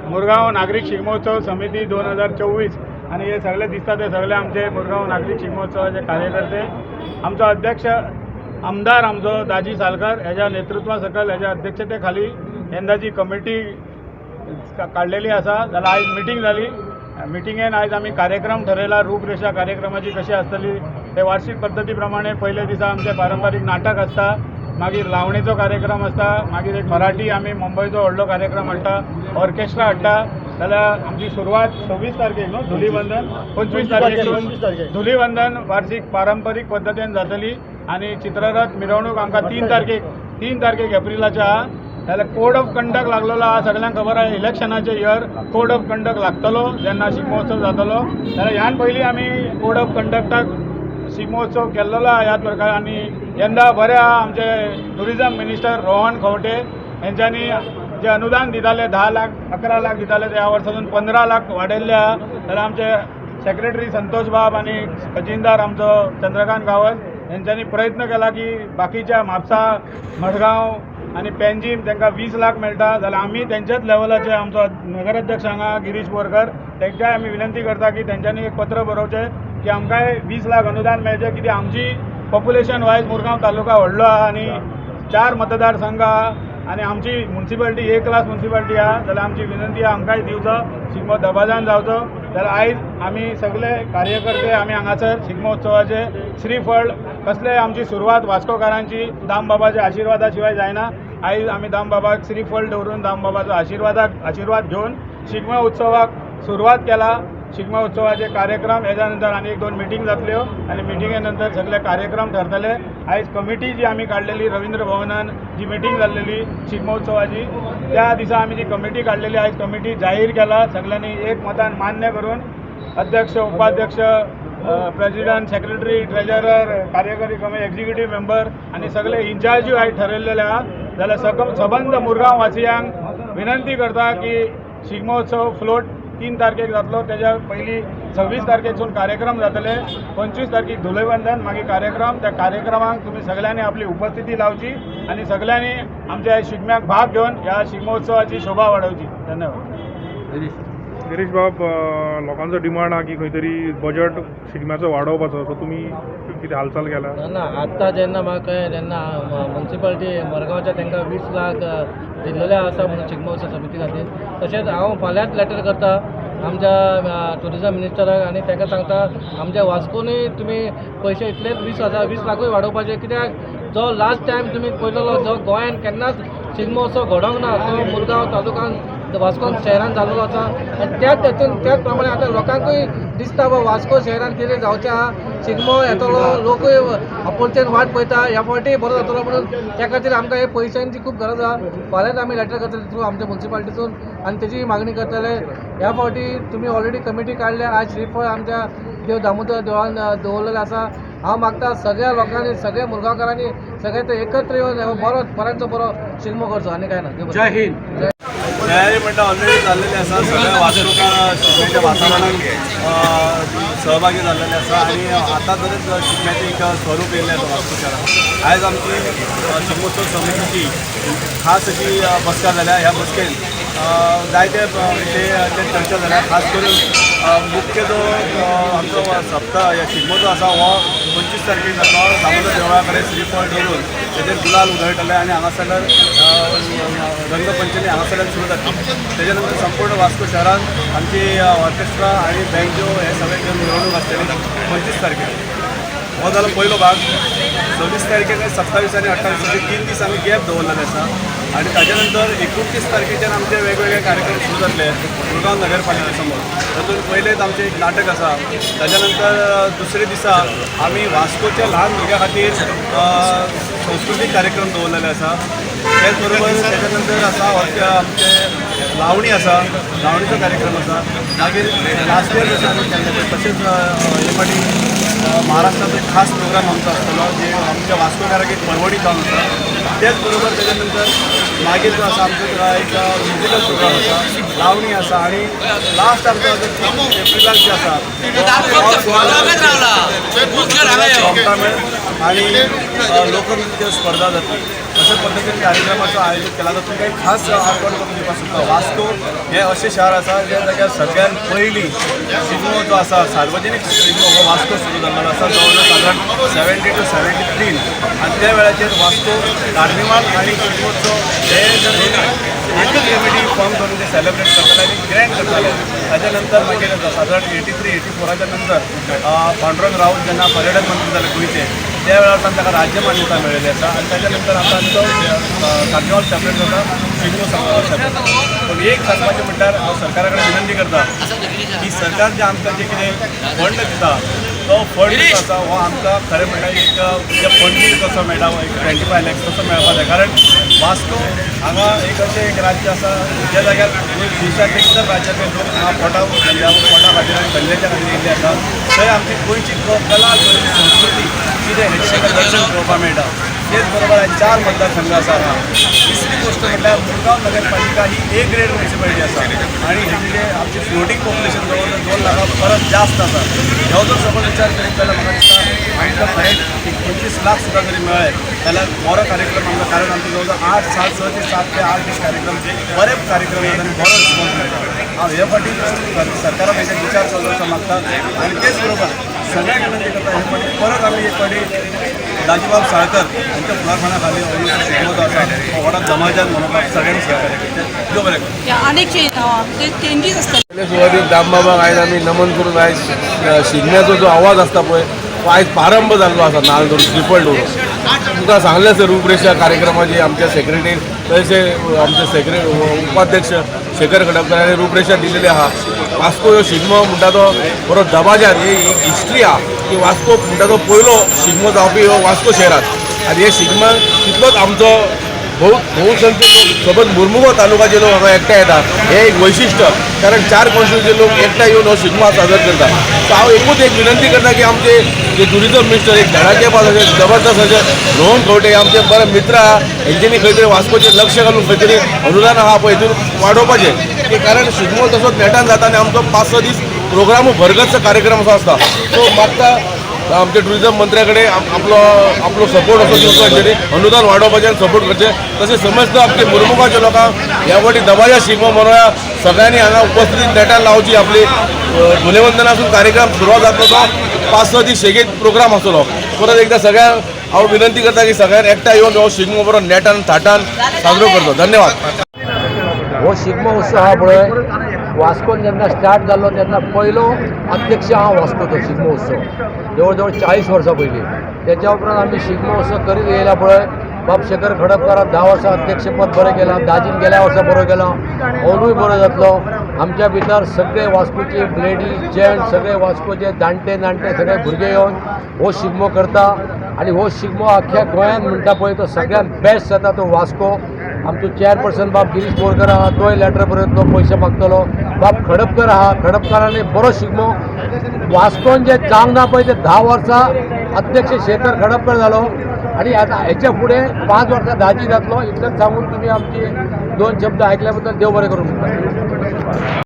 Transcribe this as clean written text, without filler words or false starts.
मुरगांव नागरीक शिगमोत्सव समिती 2024 आणि हे सगळे दिसता ते सगळे आमचे मुरगांव नागरीक शिगमोत्सवाचे कार्यकर्ते। आमचो अध्यक्ष आमदार आमचो दाजी सालकर हेज्या नेतृत्वा सकयल हेज्या अध्यक्षते खाली यंदाची कमिटी काडलेली आसा। जाल्यार आयज मिटींग जाली, मिटिंगेन आयज आमी कार्यक्रम ठरयला, रूपरेषा कार्यक्रमाची कशी आसतली ते वार्षिक पद्दती प्रमाणे पयले दिसा आमचे पारंपारीक नाटक आसता, मागीर लावणेचो कार्यक्रम आसता, मागीर एक मराठी आमी मुंबयचो व्हडलो कार्यक्रम हाडटा, ऑर्केस्ट्रा हाडटा। जाल्यार आमची सुरवात 26 तारखेक न्हू धुलीवंदन, 25 तारखेक धुलीवंदन वार्षिक पारंपरीक पद्दतीन जातली आनी चित्ररथ मिरवणूक आमकां 3 तारखेक एप्रिलाच्या आहा। जाल्यार कोड ऑफ कंडक्ट लागलेलो आहा, सगळ्यांक खबर आहा इलेक्शनाचे इयर कोड ऑफ कंडक्ट लागतलो जेन्ना शिगमोत्सव जातलो। जाल्यार ह्यान पयलीं आमी कोड ऑफ कंडक्टाक शिगमोत्सव केल्लो आहा ह्याच प्रकार। आनी यंदा बरें आहा आमचे टुरिजम मिनिस्टर रोहन खंवटे हेंच्यांनी जे अनुदान दिताले 10 लाख 11 लाख दिताले ते ह्या वर्सासून 15 लाख वाडयल्ले आहा। जाल्यार आमचे सेक्रेटरी संतोष बाब आनी खजिनदार आमचो चंद्रकांत गांवस हेंच्यांनी प्रयत्न केला की बाकीच्या म्हापसा, मडगांव आनी पेंजीम तांकां 20 लाख मेळटा, जाल्यार आमी तेंच्याच लेवलाचे आमचो नगराध्यक्ष हांगा गिरीश बोरकर तांकांय आमी विनंती करता की तेंच्यांनी एक पत्र बरोवचें की आमकांय 20 लाख अनुदान मेळचें, कित्याक आमची पॉप्युलेशन वायज मुरगांव तालुका व्हडलो आहा आनी 4 मतदारसंघ आहा आनी आमची मुन्सिपालिटी ए क्लास मुन्सिपालिटी आहा। जाल्यार आमची विनंती आहा आमकांय दिवचो, शिगमो दबाजान जावचो। जाल्यार आयज आमी सगळे कार्यकर्ते आमी हांगासर शिगमोत्सवाचे श्रीफळ कसले आमची सुरवात वास्कोकारांची दामबाबाच्या आशिर्वादा शिवाय जायना। आयज आमी दामबाबाक श्रीफळ दवरून दामबाबाचो आशिर्वाद घेवन शिगमो उत्सवाक सुरवात केला। शिगमो उत्सवाचे कार्यक्रम हेज्या नंतर आनी 1-2 मिटींग जातल्यो आनी मिटिंगे नंतर सगळे कार्यक्रम ठरतले। आयज कमिटी जी आमी काडलेली रवींद्र भवनान जी मिटींग जाल्लेली शिगमोत्सवाची त्या दिसा आमी जी कमिटी काडलेली आयज कमिटी जाहीर केला, सगळ्यांनी एक मतान मान्य करून अध्यक्ष, उपाध्यक्ष, प्रेसिडेंट, सेक्रेटरी, ट्रेजरर, कार्यकारी कमिटी, एक्झिक्युटीव मेंबर आनी सगळे इन्चार्जूय आयज ठरयल्लेले आहा। जाल्यार सबंद मुरगांव वासियांक विनंती करता की शिगमोत्सव फ्लोट 3 तारखेक जातलो, तेज्या पयलीं 26 तारखेकसून कार्यक्रम जातले, 25 तारखेक धुलिवंदन, मागीर कार्यक्रम। त्या कार्यक्रमाक तुमी सगळ्यांनी आपली उपस्थिती लावची आनी सगळ्यांनी आमच्या शिगम्याक भाग घेवन ह्या शिगमोत्सवाची शोभा वाडोवची। धन्यवाद। गिरीश बाब, लोकांचो डिमांड आहा की खंय तरी बजट शिगम्याचो वाडोवपाचो, सो तुमी कितें हालचाल केला? ना, आत्तां जेन्ना म्हाका कळ्ळें तेन्ना मुन्सिपालिटी मडगांवच्या तांकां 20 लाख दिल्लेले आसा म्हणून शिगमोत्सव समिती खातीर। तशेंच हांव फाल्यांच लेटर करता आमच्या टुरिजम मिनिस्टराक आनी तांकां सांगता आमच्या वास्कोनूय तुमी पयशे इतलेच 20 लाखूय वाडोवपाचे, कित्याक जो लास्ट टायम तुमी पळयलेलो जो गोंयान केन्नाच शिगमोत्सव घडोवंक ना तो मुरगांव तालुक्यान वास्को शहरान जाल्लो आसा। आनी त्याच तेतून त्याच प्रमाणे आतां लोकांकूय दिसता बाबा वास्को शहरान कितें जावचें आहा, शिगमो येतलो, लोकूय आपुलतेन वाट पळयता, ह्या फावटी बरो जातलो म्हणून त्या खातीर आमकां हे पयशांची खूब गरज आहा। फाल्यांच आमी लेटर करतले थ्रू आमच्या मुन्सिपालिटीसून आनी तेजी मागणी करतले। ह्या फावटी तुमी ऑलरेडी कमिटी काडल्या, आज श्रीफळ आमच्या देव दामोदर देवळान दवरलेलें आसा। हांव मागता सगळ्या लोकांनी, सगळ्या मुरगांवकारांनी सगळे ते एकत्र येवन बरो बऱ्यांचो बरो शिगमो करचो आनी काय ना। जय हिंद। तयारी म्हणटा ऑलरेडी जाल्लेली आसा, सगळ्या वास्कोकार शिगम्याच्या वातावरणात सहभागी जाल्लेले आसा आनी आतां तरेच शिगम्याचें एक स्वरूप येयल्लें आसा वास्को शहरान। आयज आमची शिगमोत्सव समितीची खास अशी बसका जाल्या। ह्या बसकेन जायते विशयाचेर चर्चा जाल्या, खास करून मुख्य जो आमचो सप्ताह ह्या शिगमो जो आसा हो 25 तारखेक जातलो। दामोदर देवळा कडेन श्रीफळ दवरून तेजेर गुलाल उधळटले आनी हांगासरल्यान रंगपंचमी हांगासरल्यान सुरू जातली। तेज्या नंतर संपूर्ण वास्को शहरान आमची ऑर्केस्ट्रा आनी बँजो हे सगळे घेवन मिरवणूक आसतली 25 तारखेक। हो जालो पयलो भाग। 26 तारखेक 27 आनी 28 अशे 3 दीस आमी गॅप दवरलेले आसा आनी ताज्या नंतर 29 तारखेच्यान आमचे वेगवेगळे कार्यक्रम सुरू जातले मुरगांव नगरपालिके समोर। तातूंत पयलेच आमचें एक नाटक आसा, ताज्या नंतर दुसरे दिसा आमी वास्कोच्या ल्हान भुरग्यां खातीर सांस्कृतीक कार्यक्रम दवरलेले आसा। त्याच बरोबर ताज्या नंतर आसा आमचे लावणी आसा, लावणीचो कार्यक्रम आसा. मागीर लास्ट इयर जशें आमी केल्लें पळय तशेंच हे फावटी महाराष्ट्राचो एक खास प्रोग्राम आमचो आसतलो, जे आमच्या वास्कोकारांक एक पर्वणी जावन आसा. तेच बरोबर तेच्या नंतर मागीर जो आसा आमचो एक म्युजिकल प्रोग्राम आसा, लावणी आसा आनी लास्ट आमचो आसा 3 एप्रिलाक जे आसा रोमटामेळ आनी लोकनृत्य स्पर्धा जातली. अशा पद्दतीन कार्यक्रमाचो आयोजन केला. जाता तुमकां एक खास आठवण करून दिवपाक सोदता, वास्को हें अशें शार आसा ज्या जाग्यार सगळ्यात पयलीं शिगमो जो आसा, सार्वजनीक शिगमो हो वास्को सुरू जाल्लो आसा, जवळ जवळ सादारण 72, 73. आनी त्या वेळाचेर वास्को कार्निवाल आनी शिगमोत्सव हे जर एकच कमिटी फॉर्म करून ते सेलिब्रेट करताले आनी ग्रँड करताले. ताच्या नंतर मागीर सादारण 83, 84च्या नंतर पांडुरंग राऊत जेन्ना पर्यटन मंत्री जाले गोंयचे, त्या वेळार सावन ताका राज्य मान्यता मेळिल्ली आसा आनी ताच्या नंतर आतां आमचो कार्निवाल सेपरेट जाता, शिगमो सेपरेट जाता. पूण एक सांगपाचें म्हणल्यार हांव सरकारा कडेन विनंती करता की सरकार जे आमकां जे कितें फंड दिता तो फंड जो आसा हो आमकां खरें म्हणल्यार एक जे फंडींग कसो मेळटा, एक 25 लॅक्स तसो मेळपा जाय. कारण वास्को हांगा एक अशें एक राज्य आसा ज्या जाग्यार देशांतले इतर राज्यांतले लोक हांगा पोटा धंद्या पोटा खातीर आनी धंद्याच्या खातीर येयल्ले आसा. थंय आमची गोंयची कला, गोंयची संस्कृती कितें हेचें ताका दर्शन पळोवपाक मेळटा. तेच बरोबर हांगा चार मतदारसंघ आसा हांगा. तिसरी गोश्ट म्हटल्यार मुरगांव नगरपालिका ही ए ग्रेड म्युनिसिपालिटी आसा आनी हेजी जे आमची फ्लोटींग पॉप्युलेशन जवळ जवळ 2 लाखां परस जास्त आसा. हो जर सगळो विचार करीत जाल्यार म्हाका दिसता आमकां खरेंच एक 25 लाख सुद्दां जरी मेळ्ळे जाल्यार बरो कार्यक्रम आमकां, कारण आमचो जवळ जवळ आठ सात 6 ते 7 ते 8 दीस कार्यक्रम, बरे कार्यक्रम जाता आनी बरो रिस्पॉन्स मेळटा. हांव हे फावटी सरकारान हेजेर विचार करचो असो मागता आनी तेच बरोबर सगळ्यांक विनंती करता, हे फावटी परत आमी एक फावटी दाजीबाब साळकर हांच्या फुडारपणा खाली हो जो शिगमो जो आसा हो व्हडा दमाज्यान मनोवपाक सगळ्यांनी सहकार्य करचें. देव बरें करूं. या अनेक चेंजीस आसतात. पयले सुरवातीक दामबाबाक आयज आमी नमन करून आयज शिगम्याचो जो आवाज आसता पळय तो आयज प्रारंभ जाल्लो आसा नाल्ल धरून, श्रीफळ दवरून. तुमकां सांगलें सर, रूपरेशा कार्यक्रमाची आमच्या सेक्रेटरी तशें आमचे उपाध्यक्ष शेखर खडपकर हांणी रूपरेशा दिलेली आहा. वास्को ह्यो शिगमो म्हणटा तो बरो दबाज्यान, ही एक हिस्ट्री आहा की वास्को म्हणटा तो पयलो शिगमो जावपी हो वास्को शहरात. आनी हे शिगम्याक तितलोच आमचो बहुसंख्य लोक, सबंद मुर्मुगांव तालुकाचे लोक हांगा एकठांय येतात. हे एक वैशिश्ट, कारण चार कॉन्स्टिट्युन्सीचे लोक एकठांय येवन हो शिगमो सादर करता. सो हांव एकूच एक विनंती करता की आमचे जे टुरिजम मिनिस्टर एक धडाकेबाज अशे, जबरदस्त अशे रोहन खंवटे आमचे बरे मित्र आहा, हेंच्यांनी खंय तरी वास्कोचेर लक्ष घालून खंय तरी अनुदान आहा पळय हितून वाडोवपाचें की, कारण शिगमो तसोच नेटान जाता आनी आमचो 5-6 दीस प्रोग्रामू भरगच्च कार्यक्रम असो आसता. सो मागता आमच्या टुरिझम मंत्र्या कडेन आपलो आपलो सपोर्ट असो दिवचो, हेंच्यांनी अनुदान वाडोवपाचें आनी सपोर्ट करचें. तशें समजता आमचे मुर्मुगांवच्या लोकांक ह्या फावटी दबाज्या शिगमो मनोवया. सगळ्यांनी हांगा उपस्थिती नेटान लावची आपली. धुलेवंदनासून कार्यक्रम सुरवात जातलो, तो 5-6 दीस सेगीत प्रोग्राम आसतलो. परत एकदा सगळ्यांक हांव विनंती करता की सगळ्यांनी एकठांय येवन हो शिगमो बरो नेटान थाटान साजरो करचो. धन्यवाद. हो शिगमो उत्सव हा पळय वास्कोन जेन्ना स्टार्ट जाल्लो तेन्ना पयलो अध्यक्ष हांव वास्कोचो शिगमो उत्सव, जवळ जवळ 40 वर्सां पयलीं. तेच्या उपरांत आमी शिगमो उत्सव करीत येयला पळय. बाब शेखर खडपकारान 10 वर्सां अध्यक्षपद बरें केलां, दाजीन गेल्या वर्सा बरो केलो, ओनूय बरो जातलो. आमच्या भितर सगळे वास्कोचे लेडीज जेंट्स, सगळे वास्कोचे जाणटे जाणटे, सगळे भुरगे येवन हो शिगमो करता आनी हो शिगमो अख्ख्या गोंयांत म्हणटा पळय तो सगळ्यात बेस्ट जाता तो वास्को. आमचो चेअरपर्सन बाब गिरीश बोरकर आहा, तोय लॅटर बरयतलो, पयशे मागतलो. बाब खडपकर आहा, खडपकारांनी बरो शिगमो वास्कोन जे जावंक ना पळय ते 10 वर्सां अध्यक्ष शेखर खडपकर जालो आनी आतां हेच्या फुडें 5 वर्सां दाजी जातलो. इतलेंच सांगून तुमी आमची दोन शब्द आयकल्या बद्दल देव बरें करूं म्हणटा.